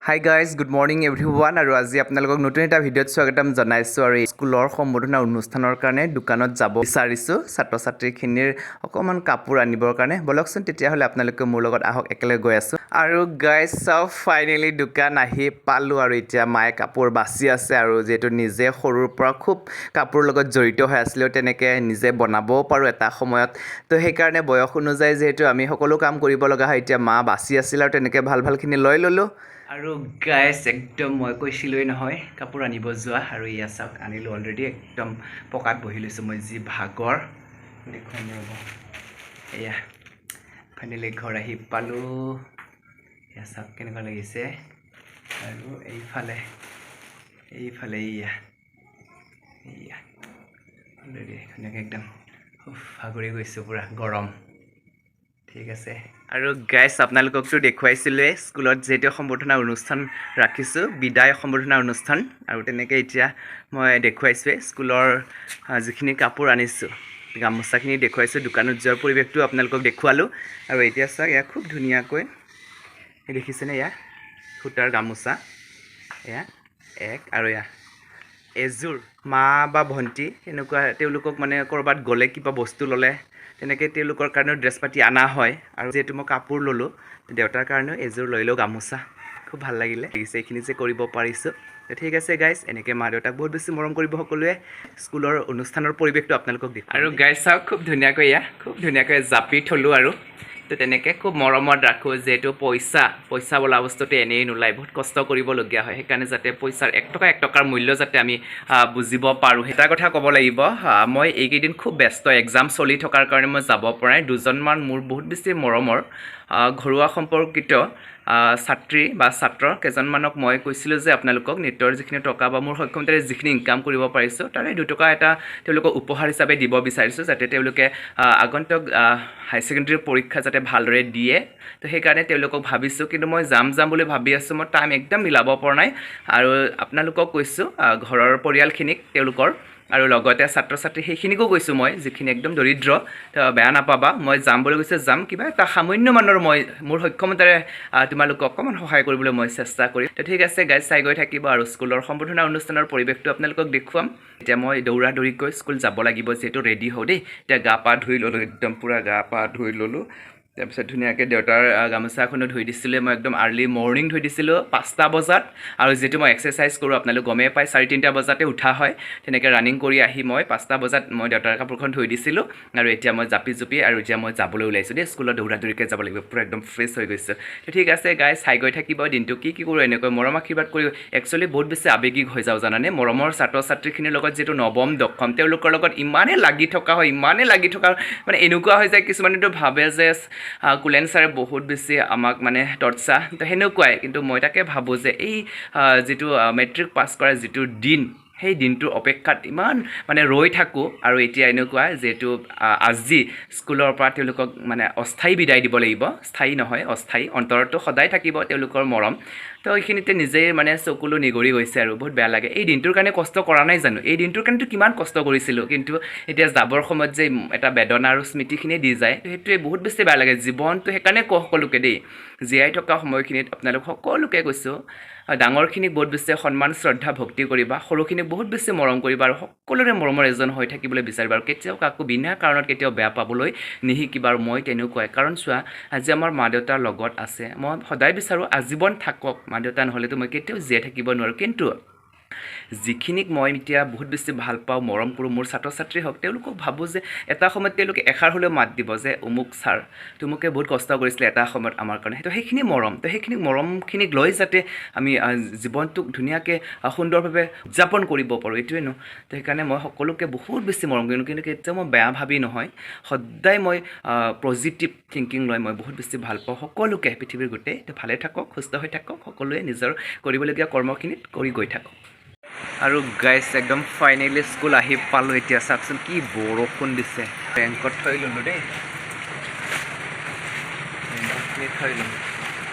Hi guys, good morning everyone. আৰু আজি আপোনালোকক নতুন এটা ভিডিঅ'ত স্বাগতম জনাইছোঁ। আৰু এই স্কুলৰ সম্বৰ্ধনা অনুষ্ঠানৰ কাৰণে দোকানত যাব বিচাৰিছোঁ, ছাত্ৰ ছাত্ৰীখিনিৰ অকণমান কাপোৰ আনিবৰ কাৰণে। ব'লকচোন তেতিয়াহ'লে, আপোনালোকে মোৰ লগত আহক, একেলগে গৈ আছোঁ। আৰু গাইজ চাওক, ফাইনেলি দোকান আহি পালোঁ আৰু এতিয়া মায়ে কাপোৰ বাছি আছে। আৰু যিহেতু নিজে সৰুৰ পৰা খুব কাপোৰৰ লগত জড়িত হৈ আছিলোঁ, তেনেকৈ নিজে বনাবও পাৰোঁ এটা সময়ত, তো সেইকাৰণে বয়স অনুযায়ী যিহেতু আমি সকলো কাম কৰিব লগা হয়, এতিয়া মা বাছি আছিল আৰু তেনেকৈ ভাল ভালখিনি লৈ ল'লোঁ। আৰু গাইজ, একদম মই কৈছিলোঁৱেই নহয় কাপোৰ আনিব যোৱা। আৰু এয়া চাওক, আনিলোঁ অলৰেডি। একদম পকাত বহি লৈছোঁ মই, যি ভাগৰ দেখুৱাম ৰ'ব। এয়া ফাইনেলি ঘৰ আহি পালোঁ। এয়া চাওক কেনেকুৱা লাগিছে। আৰু এইফালে এইফালে এয়া এয়া অলৰেডি ধুনীয়াকৈ একদম। উফ, ভাগৰি গৈছোঁ, পূৰা গৰম। ঠিক আছে। আৰু গাইজ, আপোনালোককতো দেখুৱাইছিলোঁৱে স্কুলত যিহেতু সম্বৰ্ধনা অনুষ্ঠান ৰাখিছোঁ, বিদায় সম্বৰ্ধনা অনুষ্ঠান। আৰু তেনেকৈ এতিয়া মই দেখুৱাইছোঁৱে স্কুলৰ যিখিনি কাপোৰ আনিছোঁ, গামোচাখিনি দেখুৱাইছোঁ, দোকানত যোৱাৰ পৰিৱেশটো আপোনালোকক দেখুৱালোঁ। আৰু এতিয়া চাওক, এয়া খুব ধুনীয়াকৈ এই দেখিছেনে? এয়া সূতাৰ গামোচা, এয়া এক আৰু এয়া এযোৰ। মা বা ভণ্টি তেনেকুৱা তেওঁলোকক মানে ক'ৰবাত গ'লে কিবা বস্তু ল'লে তেনেকৈ তেওঁলোকৰ কাৰণেও ড্ৰেছ পাতি অনা হয়। আৰু যিহেতু মই কাপোৰ ল'লোঁ, দেউতাৰ কাৰণেও এযোৰ লৈ লওঁ গামোচা। খুব ভাল লাগিলে, লাগিছে এইখিনি যে কৰিব পাৰিছোঁ। তো ঠিক আছে গাইজ, এনেকৈ মা দেউতাক বহুত বেছি মৰম কৰিব সকলোৱে। স্কুলৰ অনুষ্ঠানৰ পৰিৱেশটো আপোনালোকক দেখুৱাম। আৰু গাইজ চাওক, খুব ধুনীয়াকৈ এয়া খুব ধুনীয়াকৈ জাপি থ'লোঁ। আৰু তো তেনেকৈ খুব মৰমত ৰাখোঁ, যিহেতু পইচা পইচা বোলা বস্তুটো এনেই নোলায়, বহুত কষ্ট কৰিবলগীয়া হয়। সেইকাৰণে যাতে পইচাৰ এক টকা এক টকাৰ মূল্য যাতে আমি বুজিব পাৰোঁ। এটা কথা ক'ব লাগিব, মই এইকেইদিন খুব ব্যস্ত, এক্সাম চলি থকাৰ কাৰণে মই যাব পৰা নাই। দুজনমান মোৰ বহুত বেছি মৰমৰ ঘৰুৱা সম্পৰ্কিত ছাত্ৰী বা ছাত্ৰ কেইজনমানক মই কৈছিলোঁ যে আপোনালোকক নৃত্যৰ যিখিনি টকা বা মোৰ সক্ষমতাৰে যিখিনি ইনকাম কৰিব পাৰিছোঁ, তাৰে 2 টকা এটা তেওঁলোকক উপহাৰ হিচাপে দিব বিচাৰিছোঁ, যাতে তেওঁলোকে আগন্তুক হাই ছেকেণ্ডেৰী পৰীক্ষা যাতে ভালদৰে দিয়ে। তো সেইকাৰণে তেওঁলোকক ভাবিছোঁ, কিন্তু মই যাম যাম বুলি ভাবি আছোঁ, মই টাইম একদম মিলাব পৰা নাই। আৰু আপোনালোকক কৈছোঁ, ঘৰৰ পৰিয়ালখিনিক তেওঁলোকৰ আৰু লগতে ছাত্ৰ ছাত্ৰী সেইখিনিকো কৈছোঁ মই, যিখিনি একদম দৰিদ্ৰ, তো বেয়া নাপাবা, মই যাম বুলি কৈছোঁ, যাম। কিবা এটা সামান্য মানৰ মই মোৰ সক্ষমতাৰে তোমালোকক অকণমান সহায় কৰিবলৈ মই চেষ্টা কৰিম। তো ঠিক আছে গাইজ, চাই গৈ থাকিব আৰু স্কুলৰ সম্বৰ্ধনা অনুষ্ঠানৰ পৰিৱেশটো আপোনালোকক দেখুৱাম। এতিয়া মই দৌৰা দৌৰিকৈ স্কুল যাব লাগিব, যিহেতু ৰেডি হওঁ দেই। এতিয়া গা পা ধুই ল'লোঁ, একদম পূৰা গা পা ধুই ল'লোঁ। তাৰপিছত ধুনীয়াকৈ দেউতাৰ গামোচাখনো ধুই দিছিলোঁ মই, একদম আৰ্লি মৰ্ণিং ধুই দিছিলোঁ 5টা বজাত। আৰু যিহেতু মই এক্সাৰচাইজ কৰোঁ, আপোনালোক গমেই পায়, 3:30 বজাতে উঠা হয়। তেনেকৈ ৰানিং কৰি আহি মই 5টা বজাত মই দেউতাৰ কাপোৰখন ধুই দিছিলোঁ। আৰু এতিয়া মই জাপি জুপি আৰু এতিয়া মই যাবলৈ ওলাইছোঁ দেই। স্কুলত দৌৰা দৌৰিকৈ যাব লাগিব, পূৰা একদম ফ্ৰেছ হৈ গৈছোঁ। তো ঠিক আছে গাইজ, চাই গৈ থাকিব দিনটো কি কি কৰোঁ। এনেকৈ মৰম আশীৰ্বাদ কৰি একচুৱেলি বহুত বেছি আৱেগিক হৈ যাওঁ জানানে? মৰমৰ ছাত্ৰ ছাত্ৰীখিনিৰ লগত, যিহেতু নৱম দশম, তেওঁলোকৰ লগত ইমানেই লাগি থকা হয়, ইমানেই লাগি থকা, মানে এনেকুৱা হৈ যায়, কিছুমানেতো ভাবে যে কুলেন ছাৰে বহুত বেছি আমাক মানে টৰ্চাৰ, তো সেনেকুৱাই। কিন্তু মই তাকে ভাবোঁ যে এই যিটো মেট্ৰিক পাছ কৰা যিটো দিন, সেই দিনটোৰ অপেক্ষাত ইমান মানে ৰৈ থাকোঁ। আৰু এতিয়া এনেকুৱা, যিহেতু আজি স্কুলৰ পৰা তেওঁলোকক মানে অস্থায়ী বিদায় দিব লাগিব, স্থায়ী নহয়, অস্থায়ী, অন্তৰতো সদায় থাকিব তেওঁলোকৰ মৰম। তো এইখিনিতে নিজেই মানে চকুলো নিগৰি গৈছে আৰু বহুত বেয়া লাগে। এই দিনটোৰ কাৰণে কষ্ট কৰা নাই জানো? এই দিনটোৰ কাৰণেতো কিমান কষ্ট কৰিছিলোঁ। কিন্তু এতিয়া যাবৰ সময়ত যে এটা বেদনা আৰু স্মৃতিখিনিয়ে দি যায়, তো সেইটোৱে বহুত বেছি বেয়া লাগে জীৱনটো। সেইকাৰণে কওঁ সকলোকে দেই, জীয়াই থকা সময়খিনিত আপোনালোক সকলোকে কৈছোঁ, ডাঙৰখিনিক বহুত বেছি সন্মান, শ্ৰদ্ধা, ভক্তি কৰিবা, সৰুখিনিক বহুত বেছি মৰম কৰিবা আৰু সকলোৰে মৰমৰ এজন হৈ থাকিবলৈ বিচাৰিবা। আৰু কেতিয়াও কাকো বিনা কাৰণত কেতিয়াও বেয়া পাবলৈ নিশিকিবা। আৰু মই তেনেকুৱাই, কাৰণ চোৱা, আজি আমাৰ মা দেউতাৰ লগত আছে, মই সদায় বিচাৰোঁ আজীৱন থাকক মা দেউতা, নহ'লেতো মই কেতিয়াও জীয়াই থাকিব নোৱাৰোঁ। কিন্তু যিখিনিক মই এতিয়া বহুত বেছি ভাল পাওঁ, মৰম কৰোঁ, মোৰ ছাত্ৰ ছাত্ৰী হওক, তেওঁলোকক ভাবোঁ যে এটা সময়ত তেওঁলোকে এষাৰ হ'লেও মাত দিব যে অমুক ছাৰ তুমুকে বহুত কষ্ট কৰিছিলে এটা সময়ত আমাৰ কাৰণে। তো সেইখিনি মৰম, তো সেইখিনি মৰমখিনিক লৈ যাতে আমি জীৱনটোক ধুনীয়াকৈ সুন্দৰভাৱে উদযাপন কৰিব পাৰোঁ, এইটোৱে ন। তো সেইকাৰণে মই সকলোকে বহুত বেছি মৰম কৰোঁ, কিন্তু কেতিয়াও মই বেয়া ভাবি নহয়। সদায় মই পজিটিভ থিংকিং লৈ মই বহুত বেছি ভাল পাওঁ সকলোকে পৃথিৱীৰ গোটেই। তো ভালে থাকক, সুস্থ হৈ থাকক, সকলোৱে নিজৰ কৰিবলগীয়া কৰ্মখিনিত কৰি গৈ থাকক। আৰু গাইজ, একদম ফাইনেলি স্কুল আহি পালোঁ। এতিয়া চাওকচোন কি বৰষুণ দিছে। বেংকত থৈ ল'লোঁ দেই, বেংকতখিনি থৈ ল'লোঁ।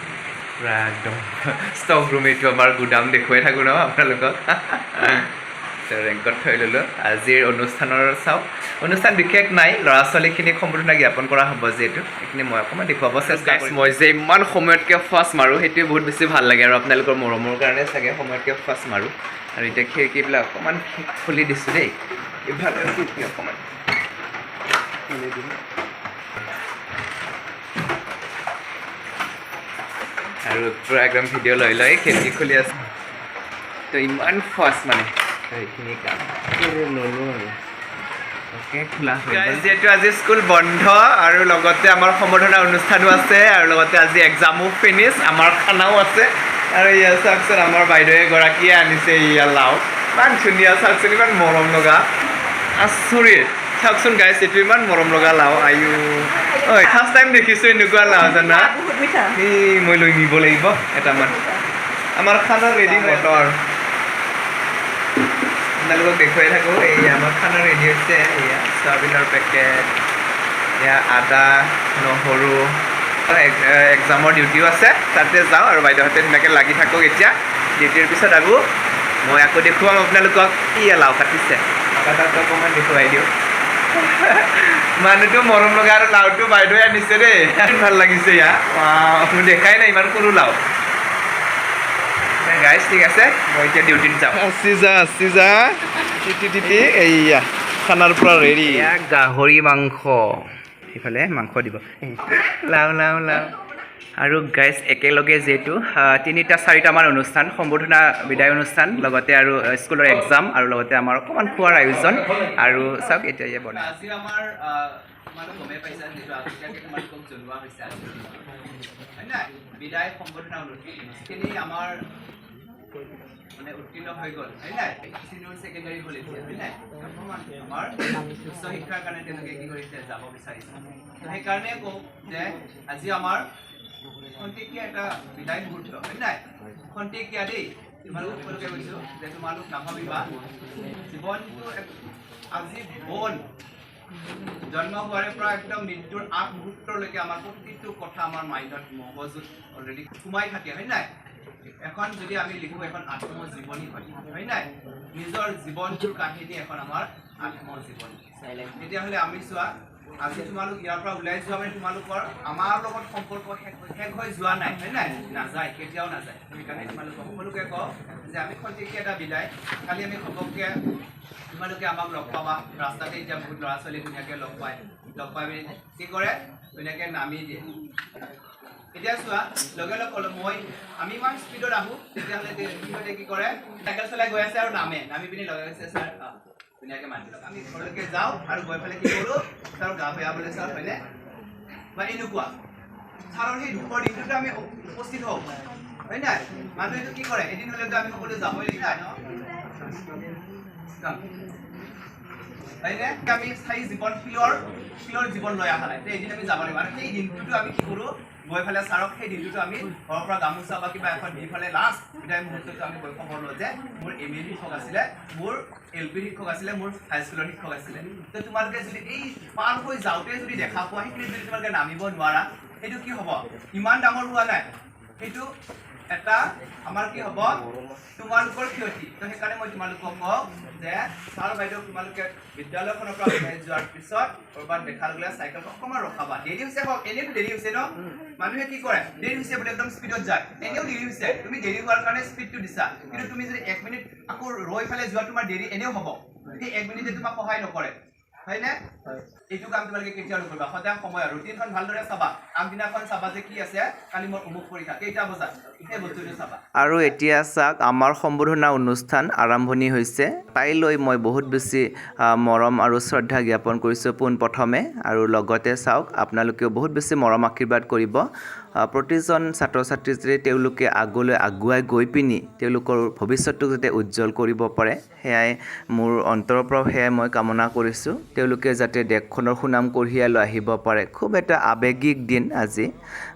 পূৰা একদম ষ্টক ৰুম এইটো, আমাৰ গুদাম দেখুৱাই থাকোঁ ন আপোনালোকক। তো ৰেংকত থৈ ল'লোঁ। আজিৰ অনুষ্ঠানৰ চাওক, অনুষ্ঠান বিশেষ নাই, ল'ৰা ছোৱালীখিনিক সম্বৰ্ধনা জ্ঞাপন কৰা হ'ব যিহেতু, সেইখিনি মই অকণমান দেখুৱাব চেষ্টা কৰিম। মই যে ইমান সময়তকৈ ফাষ্ট মাৰোঁ, সেইটোৱে বহুত বেছি ভাল লাগে আৰু আপোনালোকৰ মৰমৰ কাৰণে চাগে সময়তকৈ ফাষ্ট মাৰোঁ। আৰু এতিয়া খিৰিকীবিলাক অকণমান খুলি দিছোঁ দেই। ইফালে খিৰিকী অকণমান খুলি দিম আৰু পূৰা একদম ভিডিঅ' লৈ লৈ খিৰিকী খুলি আছে। তো ইমান ফাষ্ট মানে, তো সেইখিনি কাম কৰি ল'লোঁ আৰু অ'কে, খোলা হৈ গ'ল। যিহেতু আজি স্কুল বন্ধ আৰু লগতে আমাৰ সম্বৰ্ধনা অনুষ্ঠানো আছে আৰু লগতে আজি এক্সামো ফিনিছ, আমাৰ খানাও আছে। আৰু ইয়াৰ চাওকচোন, আমাৰ বাইদেউ এগৰাকীয়ে আনিছে ইয়া লাও, ইমান ধুনীয়া, চাওকচোন, ইমান মৰম লগা, আচৰিত। চাওকচোন গাইছ, এইটো ইমান মৰম লগা লাও। আয়ো ঐ, ফাৰ্ষ্ট টাইম দেখিছোঁ এনেকুৱা লাও, জানা? বহুত মিঠা। এই মই লৈ নিব লাগিব এটামান। আমাৰ খানা ৰেডি, মটৰ আপোনালোকক দেখুৱাই থাকোঁ। এই আমাৰ খানা ৰেডি হৈছে। এয়া চয়াবিনৰ পেকেট, এয়া আদা নহৰু। এক্সামৰ ডিউটিও আছে, তাতে যাওঁ আৰু বাইদেউহঁতে ধুনীয়াকৈ লাগি থাকক এতিয়া। ডিউটিৰ পিছত আকৌ মই আকৌ দেখুৱাম আপোনালোকক। এয়া লাও কাটিছে, কাটাটো অকণমান দেখুৱাই দিওঁ। মানুহটো মৰম লগা আৰু লাওটো বাইদেৱে আনিছে দেই, ভাল লাগিছে। ইয়া মোৰ দেখাই নাই ইমান সৰু লাও। গাইজ, ঠিক আছে, মই এতিয়া ডিউটিত যাওঁ। আছি যা, আছি যা, তিতি তিতি। এইয়া খানাৰ পৰা ৰেডি, গাহৰি মাংস। সিফালে মাংস দিব। লাও লাও লাও। আৰু গাইজ, একেলগে যিহেতু তিনিটা চাৰিটামান অনুষ্ঠান, সম্বৰ্ধনা বিদায় অনুষ্ঠান, লগতে আৰু স্কুলৰ এক্সাম আৰু লগতে আমাৰ অকণমান খোৱাৰ আয়োজন। আৰু চাওক, এতিয়া ইয়াত বনাই আজি আমাৰ তোমালোক গমেই পাইছা, যিহেতু আগতীয়াকৈ তোমালোকক জনোৱা হৈছে আজি, হয় নাই? বিদায় সম্বৰ্ধনা অনুষ্ঠানখিনি আমাৰ মানে উত্তীৰ্ণ হৈ গ'ল, হয় নাই? চিনিয়ৰ ছেকেণ্ডাৰী হ'ল এতিয়া, হয় নাই? অকণমান আমাৰ উচ্চ শিক্ষাৰ কাৰণে তেওঁলোকে কি কৰিছে, যাব বিচাৰিছে। তো সেইকাৰণে কওঁ যে আজি আমাৰ খন্তেকীয়া এটা বিদায় মুহূৰ্ত, হয় নাই? খন্তেকীয়া দেই। তোমালোক সকলোকে কৈছোঁ যে তোমালোক নাভাবিবা, জীৱনটো আজি বন জন্ম হোৱাৰে পৰা একদম মৃত্যুৰ আগ মুহূৰ্তলৈকে আমাৰ প্ৰতিটো কথা আমাৰ মাইণ্ডত, মগজুত অলৰেডি সোমাই থাকে, হয় নাই? এখন যদি আমি লিখোঁ, এখন আত্মজীৱনী হয়, হয় নাই? নিজৰ জীৱনটোৰ কাহিনী এখন আমাৰ আত্মজীৱনী। তেতিয়াহ'লে আমি চোৱা, আজি তোমালোক ইয়াৰ পৰা ওলাই যোৱা মানে তোমালোকৰ আমাৰ লগত সম্পৰ্ক শেষ হৈ যোৱা নাই, হয় নাই? নাযায়, কেতিয়াও নাযায়। সেইকাৰণে তোমালোকক সকলোকে কওঁ যে আমি খন্তেকীয়া এটা বিদায়। কালি আমি ঘপককৈ তোমালোকে আমাক লগ পাবা ৰাস্তাতে। এতিয়া বহুত ল'ৰা ছোৱালী ধুনীয়াকৈ লগ পায়, লগ পাই পিনি কি কৰে, ধুনীয়াকৈ নামি দিয়ে। এতিয়া চোৱা, লগে লগ ক'লো মই, আমি ইমান স্পীডত আহোঁ, তেতিয়াহ'লে সিহঁতে কি কৰে, চাইকেল চলাই গৈ আছে আৰু নামে, নামি পিনি লগে কৈছে, "ছাৰ", ধুনীয়াকৈ মাতি দিয়ক। আমি ঘৰলৈকে যাওঁ আৰু গৈ পেলাই কি কৰোঁ, "ছাৰ, গা বেয়া বোলে ছাৰ", হয়নে? বা এনেকুৱা ছাৰৰ সেই দুখৰ দিনটোতে আমি উপস্থিত হওঁ, হয় নাই? মানুহেতো কি কৰে, এদিন হ'লেতো আমি সকলোৱে যাবই লাগিব ন? যাম। হয়নে? আমি স্থায়ী জীৱন শিলৰ শিলৰ জীৱন লৈ অহা নাই। তে এদিন আমি যাব লাগিব আৰু সেই দিনটোতো আমি কি কৰোঁ, গৈ পেলাই ছাৰক সেই দিনটোতো আমি ঘৰৰ পৰা গামোচা বা কিবা এখন দি পেলাই লাষ্ট বিদায় মুহূৰ্তটো আমি গৈ খবৰ লওঁ যে মোৰ এম এ শিক্ষক আছিলে, মোৰ এল পি শিক্ষক আছিলে, মোৰ হাইস্কুলৰ শিক্ষক আছিলে। তো তোমালোকে যদি এই পাৰ হৈ যাওঁতে যদি দেখা পোৱা, সেইখিনি যদি তোমালোকে নামিব নোৱাৰা, সেইটো কি হ'ব? ইমান ডাঙৰ হোৱা নাই, সেইটো এটা আমাৰ কি হ'ব, তোমালোকৰ ক্ষতি। তো সেইকাৰণে মই তোমালোকক কওঁ যে ছাৰ বাইদেউ, তোমালোকে বিদ্যালয়খনৰ পৰা ওলাই যোৱাৰ পিছত ক'ৰবাত দেখাৰ লগে লগে চাইকেলখন অকণমান ৰখাবা। দেৰি হৈছে হওক, এনেইতো দেৰি হৈছে ন? মানুহে কি কৰে, দেৰি হৈছে বুলি একদম স্পীডত যায়। এনেও দেৰি হৈছে, তুমি দেৰি হোৱাৰ কাৰণে স্পীডটো দিছা। কিন্তু তুমি যদি এক মিনিট আকৌ ৰৈ পেলাই যোৱা, তোমাৰ দেৰি এনেও হ'ব। সেই এক মিনিটে তোমাক সহায় নকৰে, হয়নে? এইটো কাম তোমালোকে কেতিয়াও নকৰিবা। সদায় সময় ৰুটিনখন ভালদৰে চাবা, আগদিনাখন চাবা যে কি আছে, কালি মোৰ অমুক পৰীক্ষা, কেইটা বজাত, সেই বস্তুটো চাবা। আৰু এতিয়া চাওক, আমাৰ সম্বৰ্ধনা অনুষ্ঠান আৰম্ভণি হৈছে। তাইলৈ মই বহুত বেছি মৰম আৰু শ্ৰদ্ধা জ্ঞাপন কৰিছোঁ পোনপ্ৰথমে। আৰু লগতে চাওক, আপোনালোকেও বহুত বেছি মৰম আশীৰ্বাদ কৰিব। প্ৰতিজন ছাত্ৰ ছাত্ৰী যাতে তেওঁলোকে আগলৈ আগুৱাই গৈ পিনি তেওঁলোকৰ ভৱিষ্যতটোক যাতে উজ্জ্বল কৰিব পাৰে, সেয়াই মোৰ অন্তৰৰ পৰাও সেয়াই মই কামনা কৰিছোঁ। তেওঁলোকে যাতে দেশখনৰ সুনাম কঢ়িয়াই লৈ আহিব পাৰে। খুব এটা আৱেগিক দিন আজি।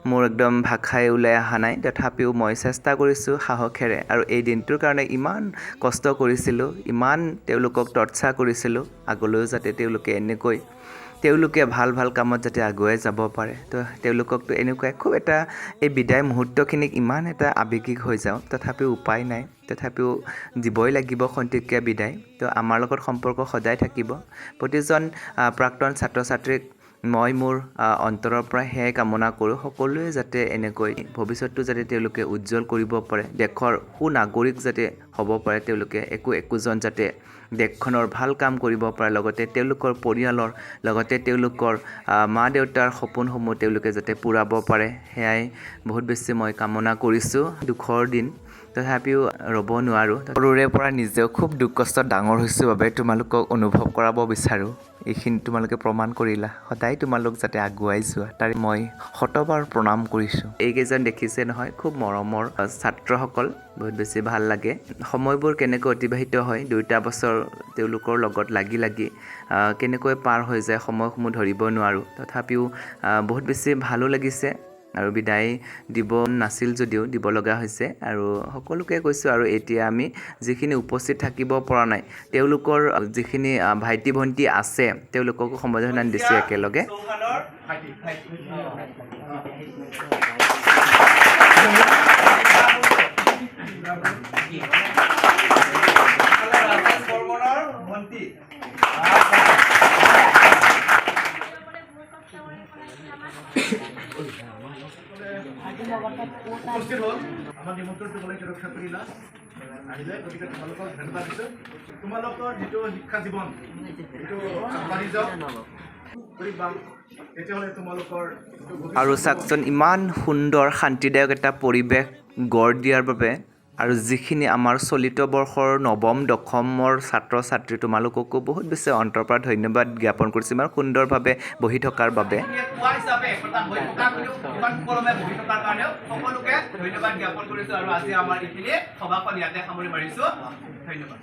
মোৰ একদম ভাষাই ওলাই অহা নাই, তথাপিও মই চেষ্টা কৰিছোঁ সাহসেৰে। আৰু এই দিনটোৰ কাৰণে ইমান কষ্ট কৰিছিলোঁ, ইমান তেওঁলোকক টৰ্চাৰ কৰিছিলোঁ, আগলৈও যাতে তেওঁলোকে এনেকৈ তেওঁলোকে ভাল ভাল কামত যাতে আগুৱাই যাব পাৰে। তো তেওঁলোককতো এনেকুৱাই খুব এটা এই বিদায় মুহূৰ্তখিনিক ইমান এটা আৱেগিক হৈ যাওঁ, তথাপিও উপায় নাই, তথাপিও দিবই লাগিব খন্তেকীয়া বিদায়। তো আমাৰ লগত সম্পৰ্ক সদায় থাকিব। প্ৰতিজন প্ৰাক্তন ছাত্ৰ ছাত্ৰীক মই মোৰ অন্তৰৰ পৰা সেয়াই কামনা কৰোঁ, সকলোৱে যাতে এনেকৈ ভৱিষ্যতটো যাতে তেওঁলোকে উজ্জ্বল কৰিব পাৰে, দেশৰ সুনাগৰিক যাতে হ'ব পাৰে, তেওঁলোকে একো একোজন যাতে দেশখনৰ ভাল কাম কৰিব পাৰে, লগতে তেওঁলোকৰ পৰিয়ালৰ লগতে তেওঁলোকৰ মা দেউতাৰ সপোনসমূহ তেওঁলোকে যাতে পূৰাব পাৰে, সেয়াই বহুত বেছি মই কামনা কৰিছোঁ। দুখৰ দিন, তথাপিও ৰ'ব নোৱাৰোঁ। সৰুৰে পৰা নিজেও খুব দুখ কষ্টত ডাঙৰ হৈছোঁ বাবে তোমালোকক অনুভৱ কৰাব বিচাৰোঁ। এইখিনি তোমালোকে প্ৰমাণ কৰিলা। সদায় তোমালোক যাতে আগুৱাই যোৱা, তাৰে মই শতবাৰ প্ৰণাম কৰিছোঁ। এইকেইজন দেখিছে নহয়, খুব মৰমৰ ছাত্ৰসকল, বহুত বেছি ভাল লাগে। সময়বোৰ কেনেকৈ অতিবাহিত হয়, 2টা বছৰ তেওঁলোকৰ লগত লাগি লাগি কেনেকৈ পাৰ হৈ যায় সময়সমূহ ধৰিব নোৱাৰোঁ। তথাপিও বহুত বেছি ভালো লাগিছে আৰু বিদায় দিব নাছিল যদিও দিব লগা হৈছে আৰু সকলোকে কৈছোঁ। আৰু এতিয়া আমি যিখিনি উপস্থিত থাকিব পৰা নাই, তেওঁলোকৰ যিখিনি ভাইটি ভণ্টি আছে, তেওঁলোককো সম্বৰ্ধনা দিছোঁ একেলগে। চৌহানৰ ভাইটি। ৰাজেশ বৰ্মনৰ ভণ্টি। উপস্থিত হ'ল, আমাৰ নিমন্ত্ৰণ তোমালোকে ৰক্ষা কৰিলা, আহিলে, গতিকে তোমালোকক ধন্যবাদ দিছোঁ। তোমালোকৰ যিটো শিক্ষা জীৱন, সেইটো আগবাঢ়ি যাওক, কৰিবা, তেতিয়াহ'লে তোমালোকৰ যিটো ভৱিষ্যত আৰু চাওকচোন, ইমান সুন্দৰ শান্তিদায়ক এটা পৰিৱেশ গঢ় দিয়াৰ বাবে আৰু যিখিনি আমাৰ চলিত বৰ্ষৰ নৱম দশমৰ ছাত্ৰ ছাত্ৰী, তোমালোককো বহুত বেছি অন্তৰৰ পৰা ধন্যবাদ জ্ঞাপন কৰিছোঁ, ইমান সুন্দৰভাৱে বহি থকাৰ বাবে। কোৱা হিচাপে একতা হৈ থকাখিনিও ইমান সুকলমে বহি থকাৰ কাৰণেও সকলোকে ধন্যবাদ জ্ঞাপন কৰিছোঁ আৰু আজি আমাৰ এইখিনি সভাখন ইয়াতে সামৰি মাৰিছোঁ। ধন্যবাদ।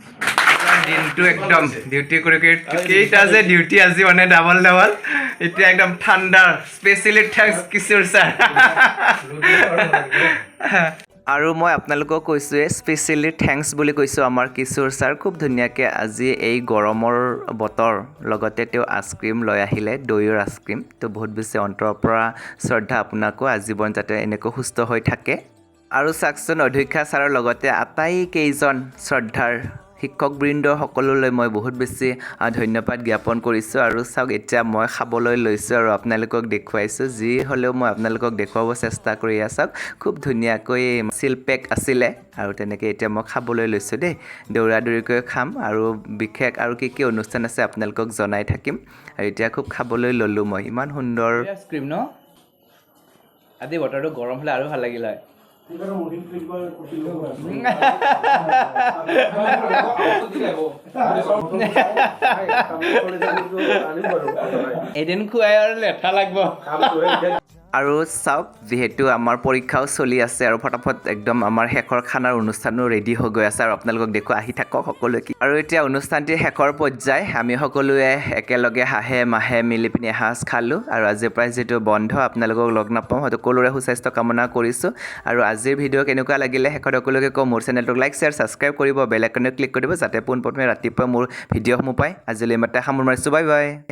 দিনটো একদম ডিউটি কৰি কৰি, কেইটা যে ডিউটি আজি, মানে ডাবল ডাবল। এতিয়া একদম ঠাণ্ডাৰ স্পেচিয়েলি thanks কিশোৰ ছাৰ। আৰু মই আপোনালোকক কৈছোঁৱে, স্পেচিয়েলি thanks বুলি কৈছোঁ আমাৰ কিশোৰ ছাৰ। খুব ধুনীয়াকৈ আজি এই গৰমৰ বতৰ, লগতে তেওঁ আইচক্ৰীম লৈ আহিলে, দৈৰ আইচক্ৰীম। তো বহুত বেছি অন্তৰৰ পৰা শ্ৰদ্ধা আপোনাকো, আজীৱন যাতে এনেকৈ সুস্থ হৈ থাকে। আৰু চাওকচোন, অধ্যক্ষা ছাৰৰ লগতে আটাইকেইজন শ্ৰদ্ধাৰ শিক্ষকবৃন্দ সকলোলৈ মই বহুত বেছি ধন্যবাদ জ্ঞাপন কৰিছোঁ। আৰু চাওক, এতিয়া মই খাবলৈ লৈছোঁ আৰু আপোনালোকক দেখুৱাইছোঁ। যি হ'লেও মই আপোনালোকক দেখুৱাব চেষ্টা কৰি আছোঁ। চাওক, খুব ধুনীয়াকৈ চিল পেক আছিলে আৰু তেনেকৈ এতিয়া মই খাবলৈ লৈছোঁ দেই। দৌৰা দৌৰিকৈ খাম আৰু বিশেষ আৰু কি কি অনুষ্ঠান আছে আপোনালোকক জনাই থাকিম। আৰু এতিয়া খুব খাবলৈ ল'লোঁ মই, ইমান সুন্দৰ আইচক্ৰীম ন। আজি বতৰটো গৰম হ'লে আৰু ভাল লাগিল হয়। এদিন খুৱাই আৰু লেঠা লাগব। আৰু চাওক, যিহেতু আমাৰ পৰীক্ষাও চলি আছে আৰু ফটাফট একদম আমাৰ শেষৰ খানাৰ অনুষ্ঠানো ৰেডি হৈ গৈ আছে আৰু আপোনালোকক দেখুৱাই আহি থাকক সকলোৱে কি। আৰু এতিয়া অনুষ্ঠানটিৰ শেষৰ পৰ্যায়, আমি সকলোৱে একেলগে হাঁহে মাহে মিলি পিনি এসাঁজ খালোঁ। আৰু আজিৰ পৰাই যিহেতু বন্ধ, আপোনালোকক লগ নাপাওঁ, সকলোৰে সুস্বাস্থ্য কামনা কৰিছোঁ। আৰু আজিৰ ভিডিঅ' কেনেকুৱা লাগিলে শেষত সকলোকে কওঁ, মোৰ চেনেলটোক লাইক, শ্বেয়াৰ, ছাবস্ক্ৰাইব কৰিব, বেল আইকনত ক্লিক কৰিব, যাতে পোনপ্ৰথমে ৰাতিপুৱা মোৰ ভিডিঅ'সমূহ পায়। আজিলৈ ইমানতে সামৰণি মাৰিছোঁ। Bye bye.